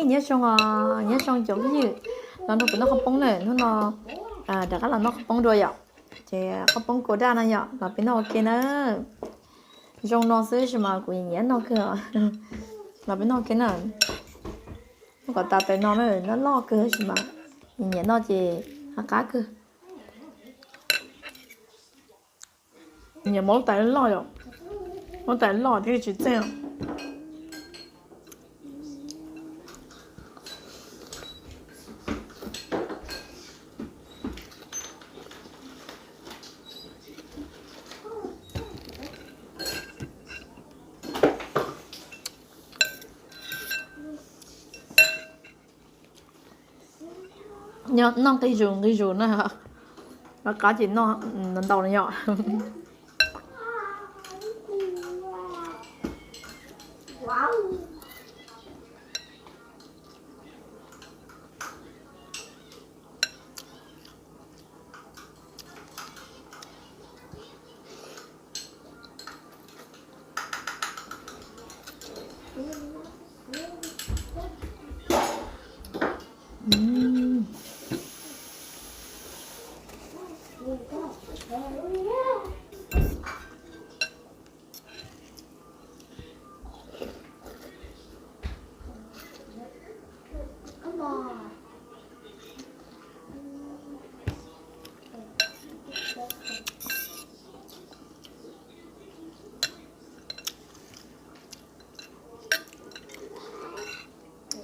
Nyob zoo, nyob zoo cov phooj ywg, los nrog kuv noj qhaub poob na. Hnub no rov qab los noj qhaub poob dua yom. Ces qhaub poob kua daj no yom, los peb noj ua ke na. Zoo no xwb sis mas kuv nyiam noj kawg. Los peb noj ua ke na. Noj kom tas taws no na, loj loj kawg sis mas nyiam noj ces qab qab kawg. Nyiam muab tais loj yom, muab tais loj thiaj tsis txeej. Noj nqi zus nqi zus na, qab qab ces noj ntau ntau no yom.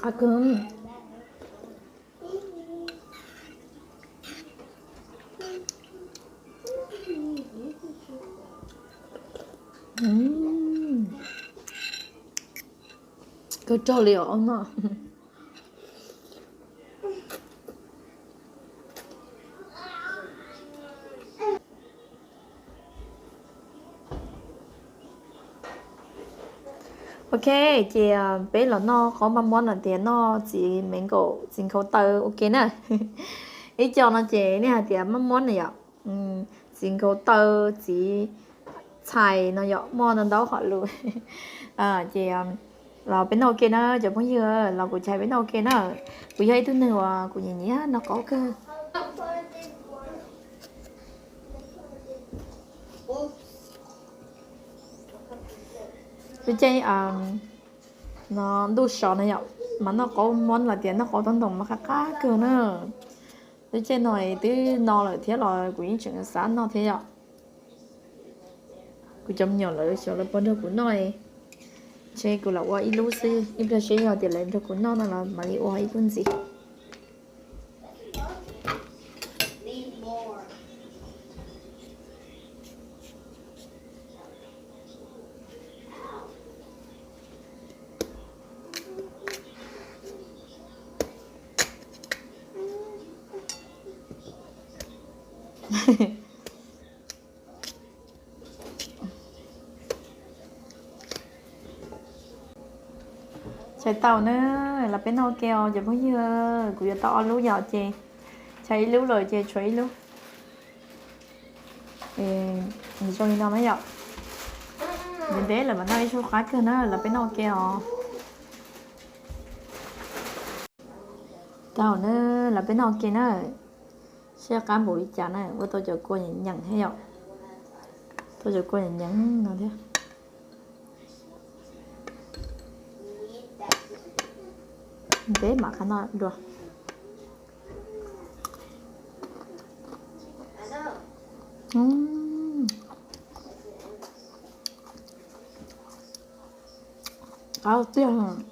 Qab kawg. Kawg rog li os no. Ok, ces peb los noj qab maj muab no tias noj txiv me nkaum txiv nkhaus taw ua ke na. Ib co no ces nej hais tias maj muab na yom, txiv nkhaus taw, txiv txhais no yom, muaj ntau ntau hom lus. Ces los peb noj ua ke na cov phooj ywg, los kuv txhais peb noj ua ke na. Kuv yog ib tug neeg uas kuv nyiam nyiam noj qab kawg. Lub caij no ntuj sov no yom, mas noj qab maj muab los tias noj qab taub ntoos mas qab qab kawg na. Lub caij no twb no lawm thiab los kuv yeej tseem xav noj thiab yom. Kuv cov me nyuam lawv xyov lawv puas nrog kuv noj, ntshe kuv lam ua ib lub xwb, ib pliag seb yog tias lawv nrog kuv noj no los mam li ua ib lub ntxiv. Tshais tau na, los peb noj ua ke os cov phooj ywg. Kuv yuav tau ob lub yom, ces tshais ib lub lawm ces tshuav ib lub. Nws zoo li no na yom. Ntev ntev lawm mas noj ib zaug qab kawg na, los peb noj ua ke os. Tau na, los peb noj ua ke na. Seb qab npaum li cas na, ua tau cov kua nyeem nyeem thiab yom. Tau cov kua nyeem nyeem no thiab. Ntev mam qab noj dua. Qab tiag.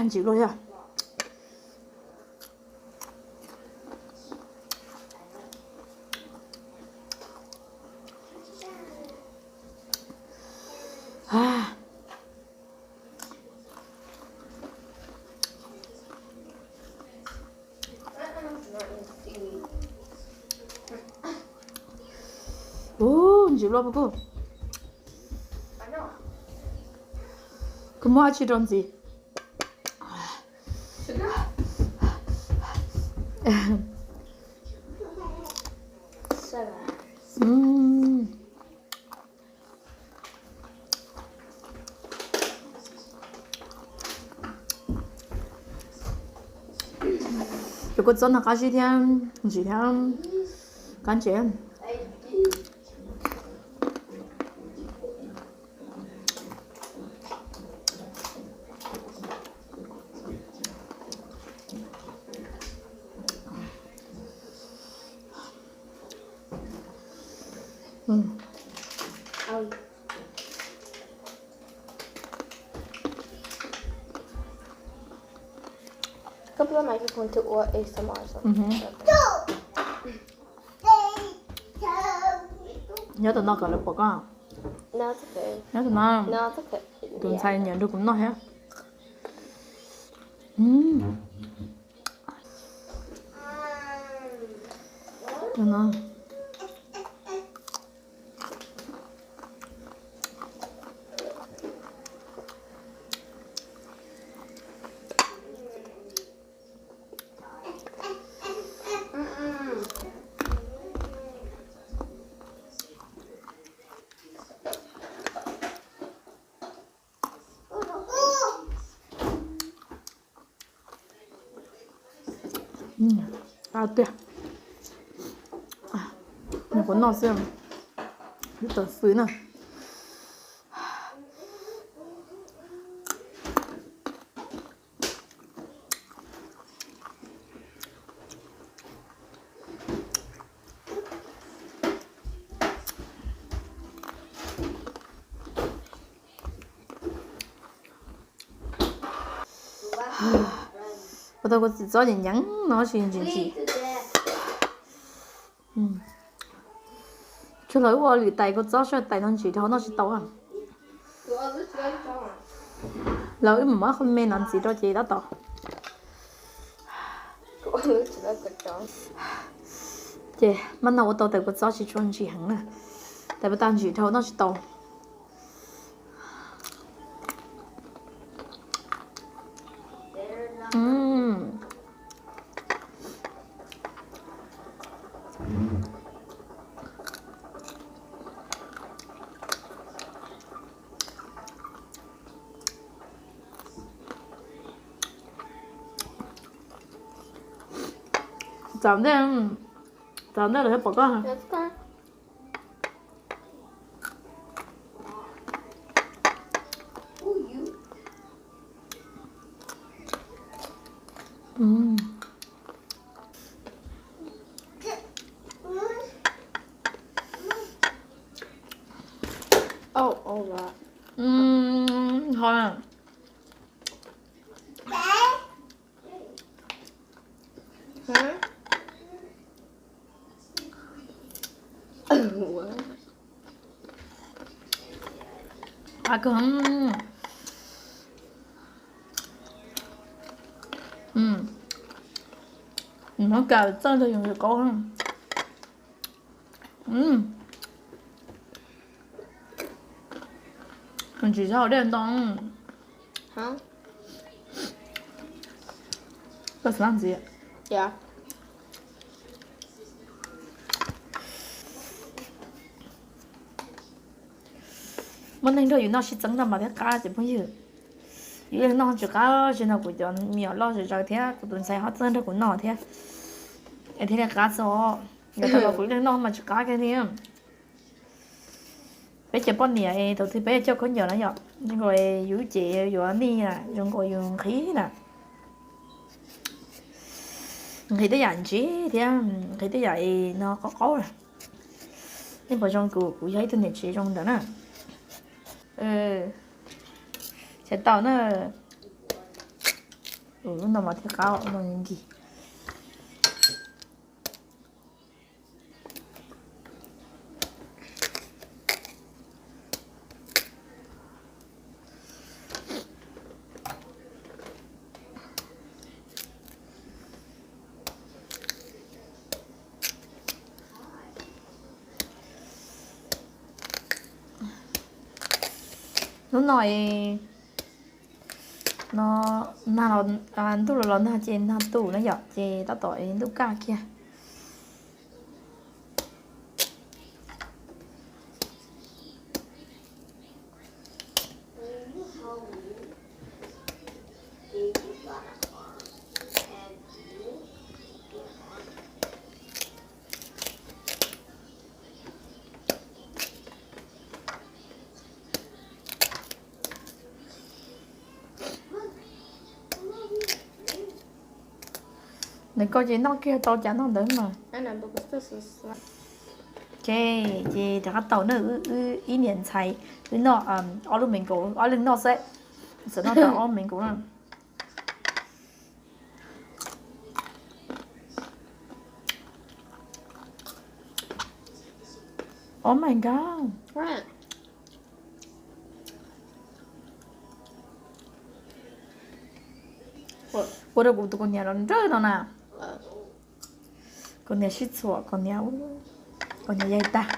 Ntsim luaj thiab. Ub, ntsim luaj puag kuj. Koj muab dab tsi rau ntxiv? Cov kua txob no qab zib thiab ntsim thiab qab ntses. Koj puas muaj microphone ua A S M R? Nyob tom no kom lawv pom koj. Nyob tom no, tus ntxhais nyiam nrog kuv noj thiab. Qab tiag. Nws kuv noj xwb, ib tawm fwj na. Ua tau kua txob nyeem nyeem no tsis ntsim ntsim. Tsuas lawv ua lwm tais kua txob soj tais no ntsim dhau noj tsis tau. Lawv wb mam muab qhov me no ntxiv rau ces tab tom. Ces maj no ua tau tais kua txob tsis tshua ntsim heev na, tais pas tas ntsim dhau noj tsis tau. Txaus ntej, txaus ntej lawm thiab pom koj. Qab kawg. Nov kas txawj nrog yus qaub. Ntsis zog dej ntoo. Koj xav ntxiv. Muaj neeg nrog yus noj sib txeeb ntau mas thiaj qab ces phooj ywg. Yus ib leeg noj tsis qab, tsis nrog kuv cov me nyuam loj zom zaws thiab kuv tus ntxhais ho txawj nrog kuv noj thiab, es thiaj li qab txog. Yog tau los kuv ib leeg noj mas tsis qab kiag li. Peb cov poj niam es thaum twg peb coj khaub ncaws na yom, zoo nkaus yus ces yuav mij na, zoo nkaus yus nqhis na. Nqhis tej yam ntsis thiab nqhis tej yam no qaub qaub na. Nej puas zoo kuv, kuv yog ib tug niam tsev zoo ntawd na. Tsis tau na. Lub no mas thiaj qab, no nkig. Hnub no es No, nag los, ntuj los los nag ces nag tu na yom, ces tab tom ntuj kaj kiag. Nws koj ces noj kiag tau cas noj ntawd mas. Ok, ces rov qab tau na, wb ib niam ntxhais wb noj ob lub me nkaus, ob leeg noj xwb, txawm noj tau ob me nkaus na. Oh my god. Ua rau kuv tus kaus hniav los nrawm no na. Kaus hniav sib txhuam, kaus hniav, kaus hniav yaig tag.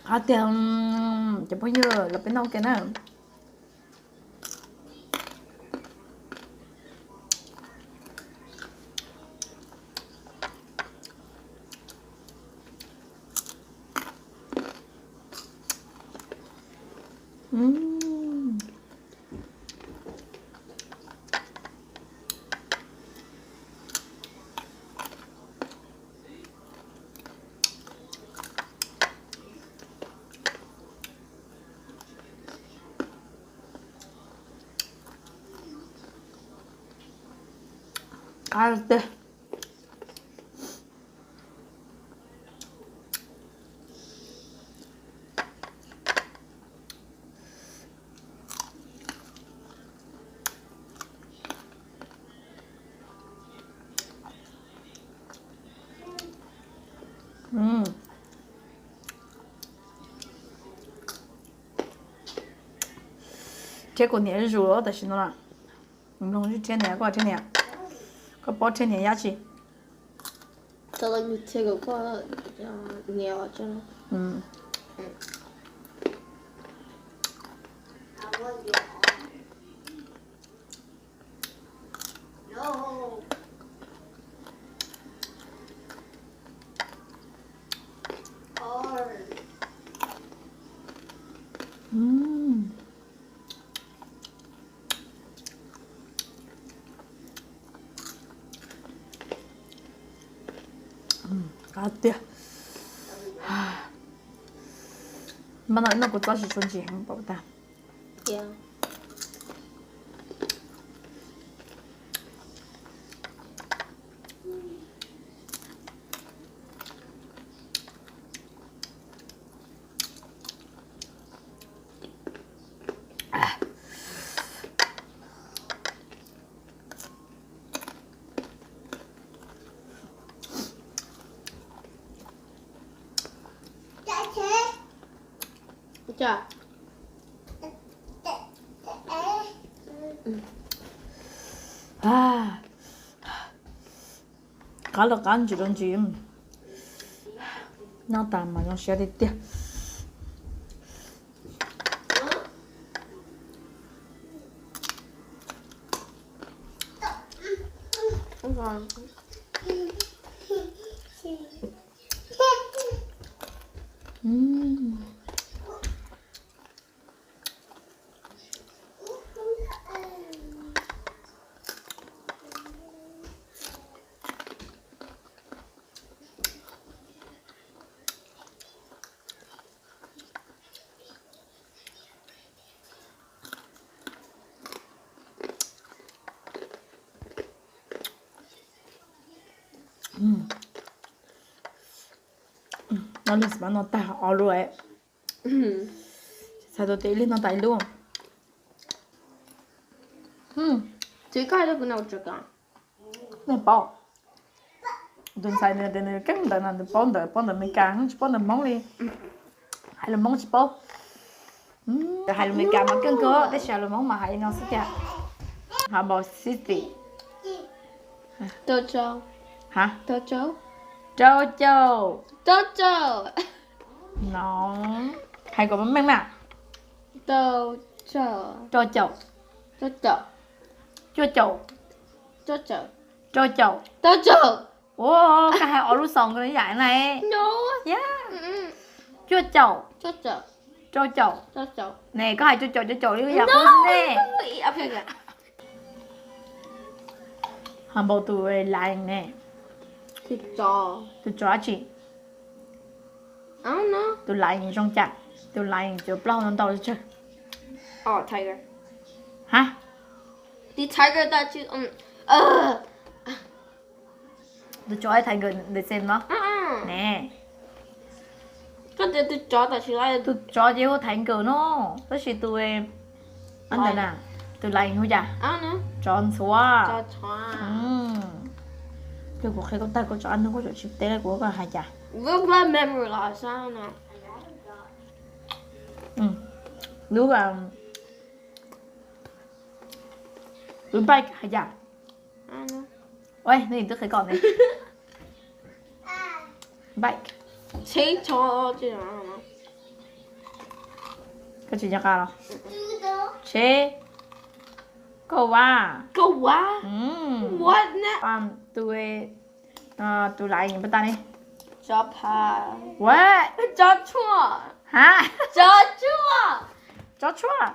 Qab tiag, cov phooj ywg los peb noj ua ke na. Qab tiag. Rhiab kuv niam zuj zus tam sim no na. Mloog, rhiab niam, koj rhiab niam, koj paub rhiab niam yab tsi? Qab tiag. Mas no noj kuv txob tsis tshua ntsim heev pom tag. Qab los qab, ntsim los ntsim. Noj tas mas zoo siab tiag tiag. No lig xav no tag o lub. Txhais tau tias ib leeg no tag ib lub. Nej paub, tus ntxhais nws tias nws keej ntawv no nws paub ntawv, paub ntawv Amelikas, tsis paub ntawv Hmoob li. Hais lus Hmoob tsis paub. Hais lus Amelikas mas keej kawg, tab sis hais lus Hmoob mas hais li no xwb tiag. Hais npaum xib xim. Rau caum. Rau caum. No, hais kom meej mas. Rau caum. Cuaj caum. Rau caum. Ua, koj hais ob lub xoos yam na. Cuaj caum. Rau caum. Ne koj hais cuaj caum cuaj caum li yam qub ne. Hais npaum tus laim ne. Tus tsov dab tsi? Tus laim zoo cas? Tus laim cov plaub hau ntau tsawg? Ha? Tus tsov tiger the same no ne. Tus tsov ces hu tiger no, tab sis tus ntawd na, tus laim hu cas? Tsov ntxhuav. Yog kuv qhia koj tag koj tso ab nug koj tsis teb kuv koj hais cas? Lub, lub bike hais cas? Ua, nej twb qhia koj ne. Bike. Koj tsis nco qab los? Tsheb. Kauj vab. Tus, tus laim npaj tag ne. Ha? Tsob tshuaj.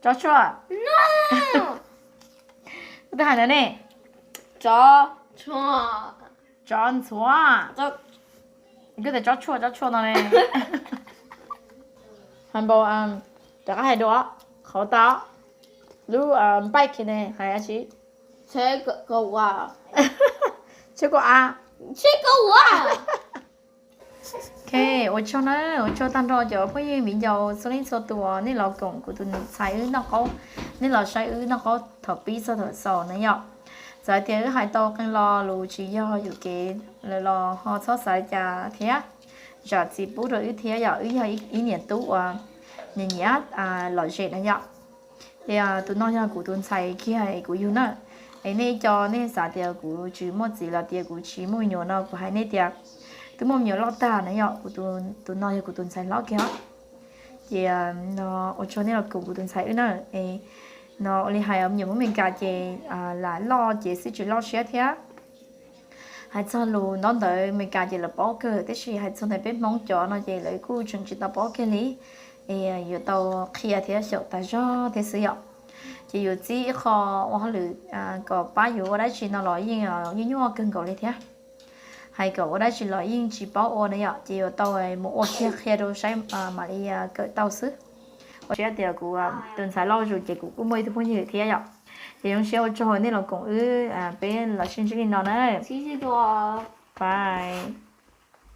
Tsob tshuaj. Koj twb hais ntawd ne. Tsov ntxhuav. Koj tias tsob tshuaj, tsob tshuaj no ne. Hais npaum, rov qab hais dua, qhov tau. Lub bike ne hais dab tsi? Tsheb kauj av. Ok, ua tsaug na, ua tsaug tag nrho cov phooj ywg viv ncaus txhua leej txhua tus nej los koom kuv tus ntxhais wb noj qaub, nej los saib wb noj qaub thaum pib txog thaum xaus na yom. Txawm hais tias wb hais tau qee lo lus tsis yog yuam kev lawm los ho txhob xav li cas thiab. Zam txim pub rau wb thiab yom, wb yog ib niam tub uas nyiam nyiam lom zem na yom. Ces tus no yog kuv tus ntxhais kiag es kuv yug na. Es nej co nej xav tias kuv tsis muaj txiv los tias kuv tsis muaj me nyuam no kuv hais nej tias twb muaj me nyuam loj tag na yom, kuv tus no yog kuv tus ntxhais hlob kiag os. Ces no ua tsaug nej los koom kuv tus ntxhais wb na. Es no ua li hais me nyuam Hmoob Amelikas ces lam loj ces xwb tsis loj siab thiab. Hais txog lus ntaub ntawv Amelikas ces lawv paub kawg, tab sis hais txog ntawm peb Hmoob cov no ces lawv kuj tseem tsis tau paub kiag li. Es yuav tau qhia thiab xyaum tas zog thiab xwb yom. Ces yuav txib ib qho ua hauj lwm kom pab yus ua dab tsi no los yeej nyuaj nyuaj kawg nkaus li thiab. Hais kom ua dab tsi los yeej tsis paub ua na yom, ces yuav tau mus ua kiag qhia rau saib mam li kawm tau xwb. Ua siab tias kuv tus ntxhais loj zus ces kuv kuj muaj ib tug phooj ywg thiab yom. Ces zoo siab ua tsaug nej los koom wb, peb los sib ntsib li no na. Bye.